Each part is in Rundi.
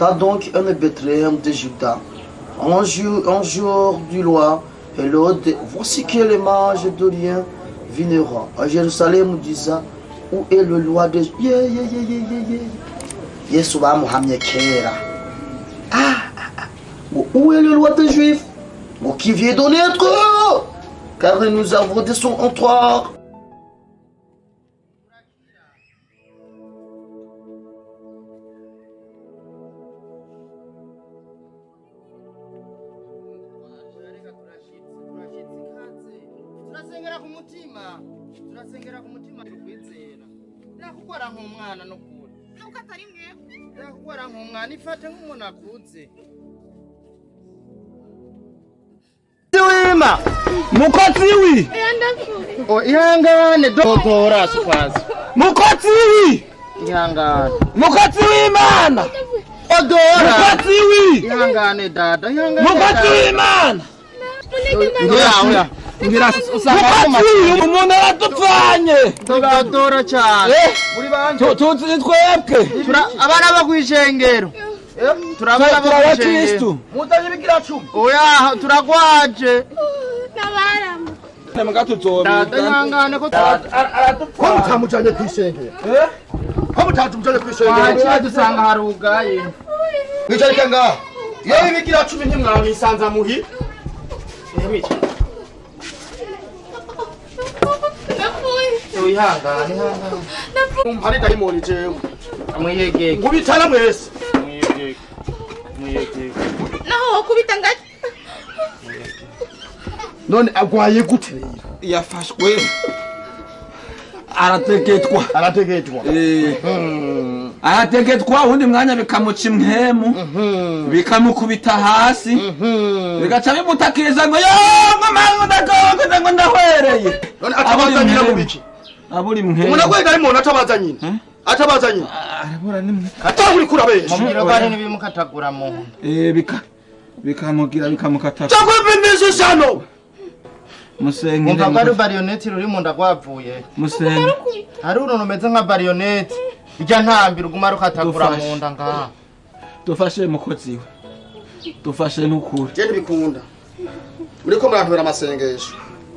Étant donc un Bethléem de Juda, un jour du roi Hérode, voici que les mages d'Orient vinrent à Jérusalem, disant: Où est le roi de... Yeah, yeah, yeah, yeah, yeah, yeah. Yesu bamuhamye kera. Ah, ah, ah. Ngo, où est le roi des Juifs, ngo, qui vient de naître? Car nous avons de son entoir. Turasengera ku mutima, turasengera ku mutima, tukwizera. Nakugwara nk'umwana n'ukuri. Nuko atari mwebwe. Nakugwara nk'umwana, ifate nk'umuntu akuze. Wima. Mukozi wi. O ihangane dotora sikwazi. Mukozi wi. Ihangane. Mukozi w'Imana. Odora. Mukozi wi. Ihangane dada, ihangane. Mukozi w'Imana. Oya, oya. Ngira mukozi wi, umuntu aradupfanye. Dodora cyane. Eh? Muri banje. Tuzi twebwe. Abana bo kwishengero. Turabana bo Abakristu. Muzanye ibigira cumi. Oya, turagwaje. N'abaramu. Muga Dada, tuzobita. ihangane ko Ko mutamujanye kw'ishengero? Ko mutamujanye kw'ishengero? twaciye dusanga harugaye. Mwicarike ngaha. Iyo ibigira cumi ntimwamisanza muhi. Ndapfuye. Ihangane, ihangane. Hari dayimoni jewe. Mwiyegeke. Ngubitana mwese. Mwiyegeke. Mwiyegeke. Naho wokubita ngaki. None agwaye gute rero? Yafashwe arategetwa. Arategetwa. Eh. Arategetwa, uwundi mwanya bikamuca impwemu, bikamukubita hasi, bigaca bimutakiriza ngo yo ngo ngo ndahwereye. None atabaza nyina mu biki? Abura impwemu. Umuntu agwaye dayimoni atabaza nyina. Atabaza nyina. Arabura nimwe. Atangura kurabesha. Mubwira ko hari n'ibimukatagura mu nda. Eh, bika bikamugira bikamukata. Cyangwa bimisha shano. Musenge. Wumva ko ari bariyoneti ruri mu nda rwavuye. Musenge. Hari uruntu rumeze nka bariyoneti. Irya ntambi ruguma rukatagura Dufashe. mu nda ngaha. Dufashe mukozi we, dufashe n'ukuri. Je ntibikunda. Muriko murantubera amasengesho.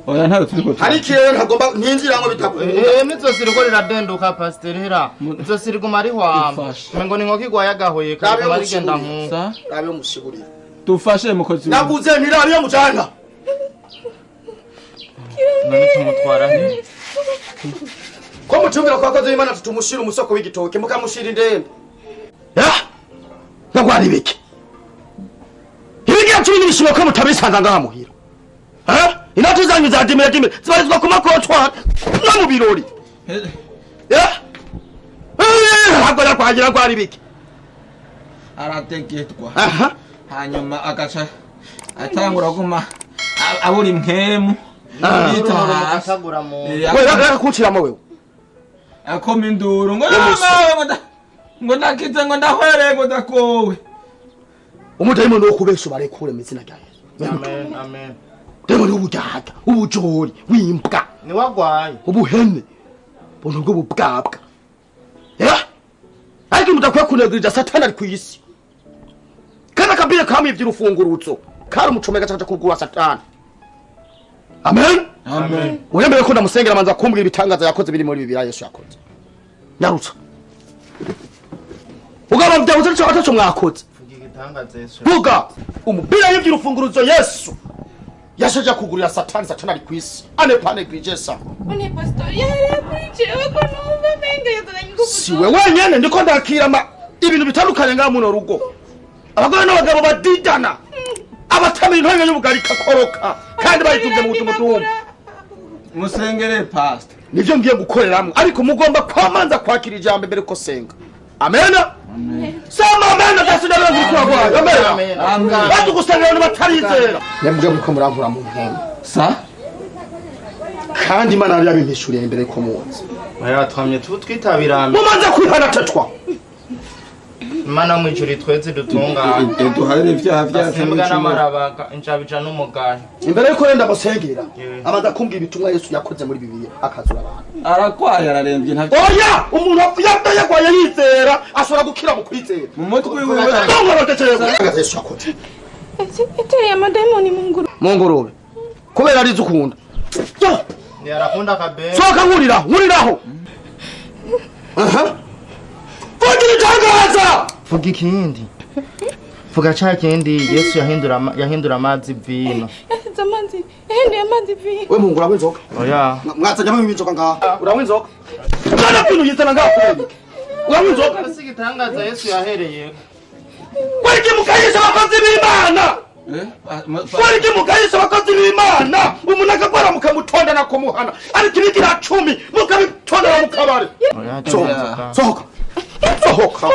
Oya, ntayo turiko. Hari ikirere ntagomba ntinjirango bitakunda. Eh, n'izosi riko riradenduka, pasiteri, hera. Izosi riguma rihwama. Dufashe. Umengo ni inkoko igwaye agahoye, Rabe riguma rigenda musigurire. mu. Sa. Rabe musigurire. Dufashe mukozi we. Navuze nti rabe mujana. None tumutwara he? Ko mutumvira kwa kozi Imana, tutumushira umusoko w'igitoke mukamushira indembe. Ya? Ndagwara ibiki? Ibigira cumi n'ibishimo ko mutabisanza ngaha muhira. Ha? Inoti zanyu za dimire dimire zibarizwa ku makotwari no mu birori. Ya? Eh, ntabwo yakwagira rwara ibiki? Arategetwa. Aha. Hanyuma agaca atangura guma abura impwemu, yita Uruntu hasi. rumukatagura mu nda. Eh, We reka kunciramo wewe. Akoma induru ngo Yo, musa. mawe ngo ndakize, ngo ndahwereye, ngo ndakowe. Umudayimoni wo kubesha barekure mu izina rya Yesu. Amen, amen. Dayimoni w'uburyarya, w'ubujori, w'imbwa. Niwe agwaye. Ubuhene buntu bw'ububwabwa. Ya, ariko mudakwiye kunegurira Satani ari ku isi, kandi akabire kamwivye urufunguruzo kari umucomeka caja kugura Satani. Amen. Amen. Uremeye ko ndamusengera, amanza kumbwira ibitangaza yakoze biri muri Bibiliya Yesu yakoze. Nyarutsa ugaba vyabuze nico ataco mwakoze. Vuga igitangaza Yesu. Vuga umupira y'ivyo urufunguruzo Yesu yashaje kugurira Satani. Satani ari ku isi ane panegligesa. None pasitori yahereye kuri jewe ko numva menga yazananye ingufu? Siwe wenyene, ndiko ndakira ibintu bitandukanye ngaha muno rugo: abagore n'abagabo badidana, abatamira intore y'ubugari ikakoroka kandi bayitunze mu butumutumba. Musengere, pastor. Nivyo ngiye gukoreramwo, ariko mugomba kwamanza kwakira ijambo imbere ko senga. Amena, sema amena dasinabira kuragwayo amena. Amen. Amen. Badugusengera abantu batarizera, nyamubwe muriko murankura mu mpemu. Sa. Kandi Imana yari yabimpishuriye imbere ko muzi. Oya, twamye tu twitabira amen. Mumanza kwihana, tetwa. Imana mu ijuru twese dutunganye. Duharire ivyaha vyacu n'ibicumuro. N'amarabaka injabija n'umugayo. Imbere yuko renda musengera abanza kumbwira ibitumwa Yesu yakoze muri Bibiliya akazura abantu. Arakwaye ararembye ntavyo. Oya, umuntu yagwaye yizera ashobora gukira mu kwizera. Mu mutwe wiwe. Yesu yakoze. Yateye amadayimoni mu ngurube. Mu ngurube. Kubera arizo ukunda. Yarakunda kabere. Soka nkurira, nkuriraho. Aha. Vuga itangaza. Vuga ikindi. Vuga cha kindi Yesu yahindura amazi vino. Yahinduye amazi, yahinduye amazi vino. We mungu uranywa inzoga? Oya. Mwazanye inzoga ngaha. Uranywa inzoga? Mwana vino yizana ngaha kubera. Uranywa inzoga? Si igitangaza Yesu yahereye. Kwereke mukayisha abakozi b'Imana. Kwereke mukayisha abakozi b'Imana. Umuntu akagwara mukamutonda na kumuhana. Ariko ibigira 10 mukabitondera mu kabari. Oya. Sohoka. Sohoka.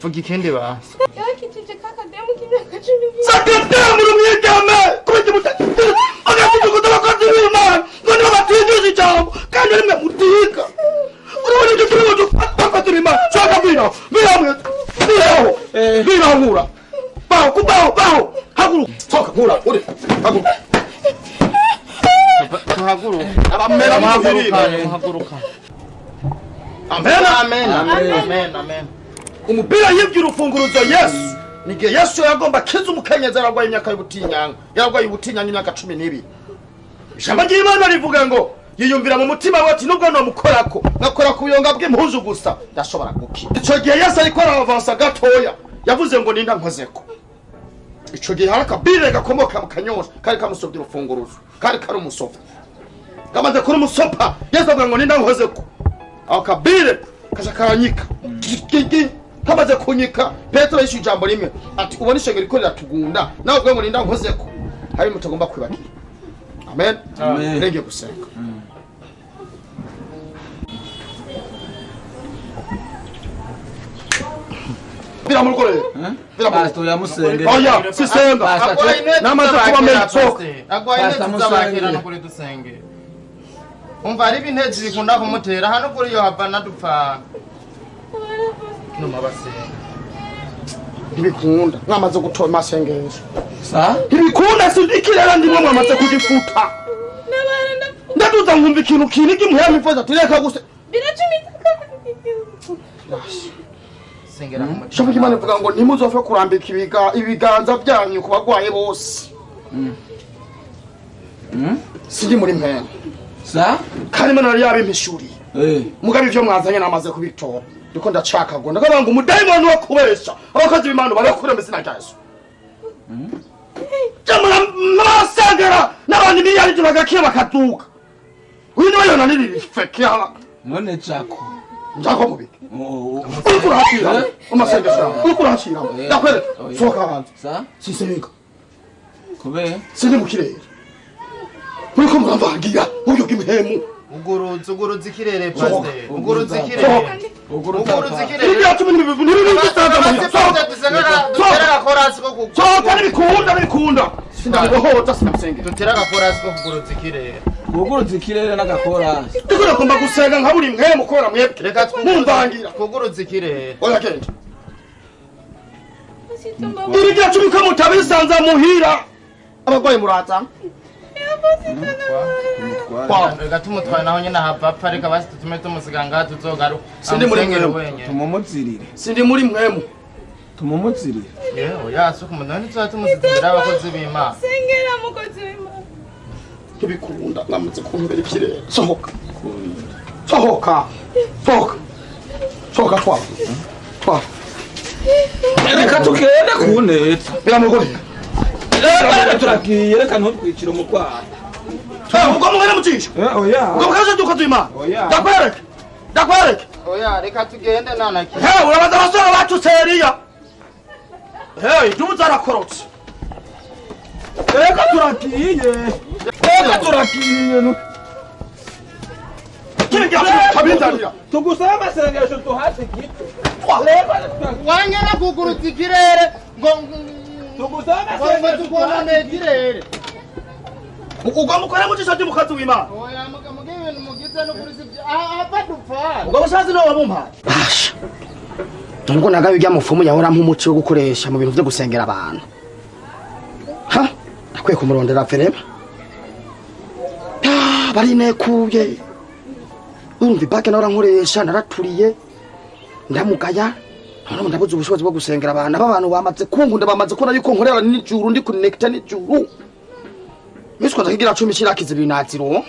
Vuga ikindi basi. Yakijije kakademu k'imyaka 10. Sakademu rumwigeme. Kubiki mutatiza. Agakutukuza abakozi b'Imana. None babatindije ijambo kandi rimwe mutiga. Urabona ibyo turimo abakozi b'Imana. Sohoka vino. Vino. Vino. Vino nkura. Baho kubaho baho. Haguruka. Sohoka nkura. Uri. Haguruka. Tuhaguruka. Abamera muhaguruka. Amen. Amen. Amen. Amen. Umupira yibye urufunguruzo Yesu. Nige Yesu yagomba kiza umukenyezi aragwaye imyaka y'ubutinyanga. Yaragwaye ubutinyanga imyaka 12. Ijambo ry'Imana rivuga ngo yiyumvira mu mutima we ati nubwo nomukorako ngakora ku buyonga bw'impuzu gusa ndashobora gukira. Ico gihe Yesu ariko aravansa gatoya yavuze ngo ninda nkozeko. Ico gihe hari akabire gakomoka mu kanyosha kari kamusobye urufunguruzo kari kari umusopa. Kamaze kuri umusopa Yesu avuga ngo ninda nkozeko. Ako kabire kaja karanyika. Kamaze kunyika Petro yishu ijambo rimwe ati ubona ishengero riko riratugunda nawe ubwo ngo ninda nkozeko hari mutagomba kwibakira. Amen. Amen. Renge gusenga. Bira murukore. Bira Pastor yamusenge. Oya, sisenga. Namaze kuba mensoka. Agwaye inezi z'abakera no kuri dusenge. Umva ari ibintezi bikunda kumutera hano kuri yo hava nadupfa. Numa basenga. Ntibikunda. Mwamaze gutora amasengesho. Sa? Ntibikunda sindikirera ndimwe mwamaze kugifuta. Ndaduza nkumva ikintu kinigi muhera mifoza tireka guse. Biracumita. Sengera mu Shabu Imana ivuga ngo ntimuzopfe kurambika ibiganza byanyu ku bagwaye bose. Sindi muri mpene. Sa? Kandi Imana yari yabimpishuriye. Mugabe ivyo mwazanye namaze kubitora. Ndiko ndacakagwa. Ndavuga ngo umudayimoni wo kubesha. Abakozi b'Imana barakura mu izina rya Yesu. Jamara masengera n'abandi miliyari bagakira bakaduka. Uyu niwe yonanirira ifekera. None jako. Njako mubiki. Uriko urahashira. Amasengesho. Uriko urahashira. Ndakwereka. Sohoka hanze. Sa? Sisenga. Kubera? Sindi mu kirere. Muriko muramvangira mu buryo bw'imihemu. Uguruza ikirere pastor. Uguruza ikirere. Uguruza ikirere. Ibyo cumi n'ibibiri dutera agakorasi ko kuguruza. Sohoka n'ibikunda n'ibikunda. Sindabibohota sinamusengera. Dutera agakorasi ko kuguruza ikirere. Uguruza ikirere n'agakorasi. Ndiko nagomba gusenga nka buri mwe mukora mwebwe. Reka mumvangira. Kuguruza ikirere. Oya genda. Ibyo cumi ko mutabisanza muhira. Abagwayi muraza. Reka tumutwaye naho nyine ahava apfa reka basi tutume tumusiga ngaha tuzogaruka. Sindi muri mwemu. Tumumuzirire. Sindi muri mwemu. Tumumuzirire. Yewe yasuka umuntu ntituzaba tumusize abakozi b'Imana. Sengera mukozi w'Imana. Ntibikunda namaze kumbera ikirere. Sohoka. Sohoka. Sohoka. Sohoka twaba. Twaba. Reka tugende kunetsa. Biramugore. Reka turagiye reka ntutwicire umurwayi. Ubwo mugana mucisha. Oya. Ubwo mukaje dukaza Imana. Ndakwereke. Ndakwereke. Oya reka tugende nanaki. He urabaza abasore bacu seriya. He idubu zarakorotse. Reka turagiye. Reka turagiye. Kiri kabinzanira. Tugusaba amasengesho tuhase gito. Wanyara kuguruza ikirere ngo tugusaba amasengesho tugonane ikirere. Ubwo mukora mucisha ndi mukazi w'Imana. Oya muge ibintu mugize no kuri sibyo ahava dupfa. Ubwo busazi no wabumpaye. Basha. Nubwo nagaye ujya mupfumu yahora ampa umuco wo gukoresha mu bintu byo gusengera abantu. Ha, akwiye kumurondera verema. Ah, barinekuye. Urumva ibake nahora nkoresha naraturiye, ndamugaya. None ndabuze ubushobozi bwo gusengera abantu. Aba bantu bamaze kunkunda, bamaze kubona yuko nkorera nijuru, ndi connecta nijuru. Miswa ndakigira 10 kirakiza ibintu nazironka.